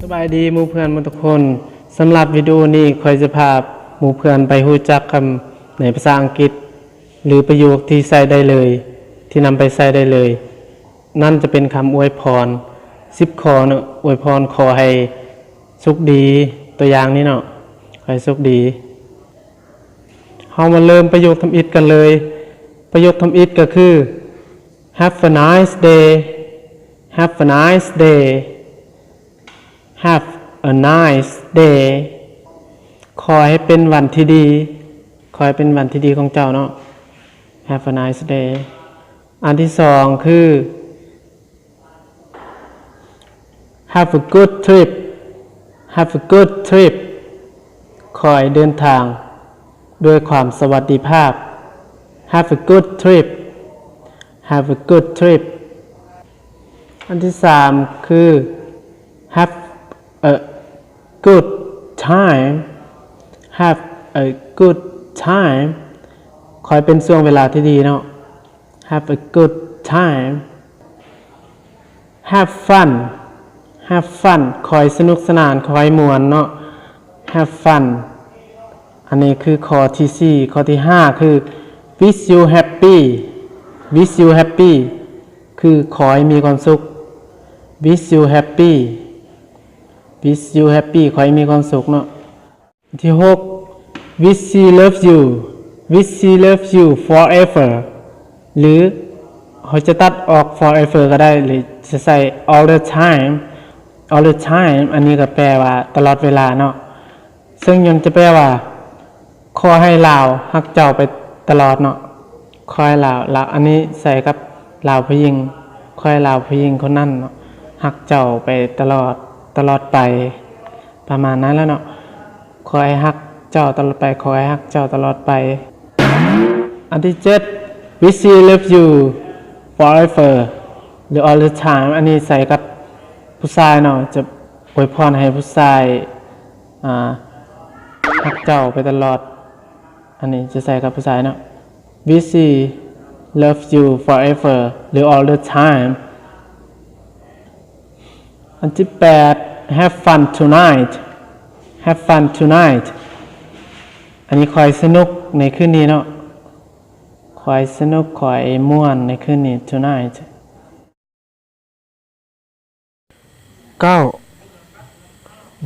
ສະບາຍດີໝູ່ເພື່ອນໝົດທຸກຄົນ. ສຳລັບວິດີໂອນີ້ ຂ້ອຍຈະພາໝູ່ເພື່ອນໄປຮູ້ຈັກຄຳໃນພາສາອັງກິດ ຫຼື ປະໂຫຍກທີ່ໃຊ້ໄດ້ເລີຍ, ທີ່ນຳໄປໃຊ້ໄດ້ເລີຍ. ນັ້ນຈະເປັນຄຳອວຍພອນ ສິບຂໍ້ເນາະ, ອວຍພອນຂໍໃຫ້ໂຊກດີ. ຕົວຢ່າງນີ້ເນາະ, ຂໍໃຫ້ໂຊກດີ. ເຮົາມາເລີ່ມປະໂຫຍກທຳອິດກັນເລີຍ. ປະໂຫຍກທຳອິດກໍຄື Have a nice day. Have a nice day. Have a nice day. ຂໍໃຫ້ເປັນວັນທີ່ດີ. ຂໍໃຫ້ເປັນວັນທີ່ດີຂອງເຈົ້າເນາະ. Have a nice day. ອັນທີສອງຄື Have a good trip. Have a good trip. ຂໍໃຫ້ເດີນທາງດ້ວຍຄວາມສະຫວັດດີພາບ. Have a good trip. Have a good trip. ອັນທີສາມຄື Have a good time. Have a good time. ຂໍໃຫ້ເປັນຊ່ວງເວລາທີ່ດີເນາະ. Have a good time. Have fun. Have fun. ຂໍໃຫ້ສະໜຸກສະໜານ, ຂໍໃຫ້ມ່ວນເນາະ. Have fun. ອັນນີ້ຄືຂໍ້ທີສີ່. ຂໍ້ທີຫ້າຄື Wish you happy. Wish you happy. ຄືຂໍໃຫ້ມີຄວາມສຸກ. Wish you happy. Wish you happy. ຂໍໃຫ້ມີຄວາມສຸກເນາະ. ອັນທີຫົກ Wish she love you. Wish she love you forever. ຫຼື ເຮົາຈະຕັດອອກ forever ກໍໄດ້ ຫຼື ຈະໃສ່ all the time. All the time. ອັນນີ້ກໍແປວ່າຕະຫຼອດເວລາເນາະ. ເຊິ່ງມັນຈະແປວ່າ ຂໍໃຫ້ລາວຮັກເຈົ້າໄປຕະຫຼອດເນາະ. ຂໍໃຫ້ລາວ, ລາວ, ອັນນີ້ໃສ່ກັບລາວຜູ້ຍິງ. ຂໍໃຫ້ລາວຜູ້ຍິງຄົນນັ້ນເນາະ ຮັກເຈົ້າໄປຕະຫຼອດ, ຕະຫຼອດໄປ. ປະມານນັ້ນແຫຼະເນາະ. ຂໍໃຫ້ຮັກເຈົ້າຕະຫຼອດໄປ. ຂໍໃຫ້ຮັກເຈົ້າຕະຫຼອດໄປ. ອັນທີເຈັດ Wish she love you forever ຫຼື all the time. ອັນນີ້ໃສ່ກັບຜູ້ຊາຍເນາະ, ຈະອວຍພອນໃຫ້ຜູ້ຊາຍ ອ່າ ຮັກເຈົ້າໄປຕະຫຼອດ. ອັນນີ້ຈະໃສ່ກັບຜູ້ຊາຍເນາະ. Wish she love you forever ຫຼື all the time. ອັນທີແປດ Have fun tonight. Have fun tonight. ອັນນີ້ຂໍໃຫ້ສະໜຸກໃນຄືນນີ້ເນາະ. ຂໍໃຫ້ສະໜຸກ, ຂໍໃຫ້ມ່ວນໃນຄືນນີ້. Tonight. ເກົ້າ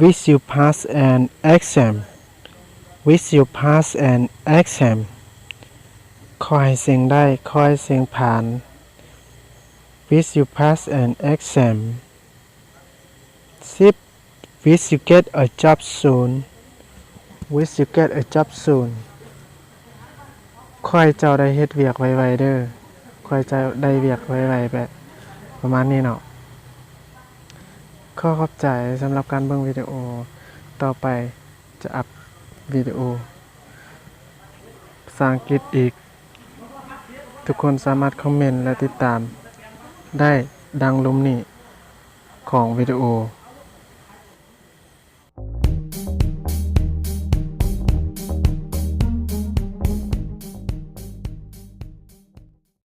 Wish you pass an exam. Wish you pass an exam. ຂໍໃຫ້ເສັງໄດ້, ຂໍໃຫ້ເສັງຜ່ານ. Wish you pass an exam. ສິບ Wish you get a job soon. Wish you get a job soon. ຂໍໃຫ້ເຈົ້າໄດ້ເຮັດວຽກໄວໆເດີ. ຂໍໃຫ້ເຈົ້າໄດ້ວຽກໄວໆ ແບບປະມານນີ້ເນາະ. ຂໍຂອບໃຈສຳລັບການເບິ່ງວິດີໂອ. ຕໍ່ໄປຈະອັບວິດີໂອພາສາອັງກິດອີກ. ທຸກຄົນສາມາດຄອມເມັນ ແລະ ຕິດຕາມໄດ້ດັ່ງລຸ່ມນີ້ຂອງວິດີໂອ.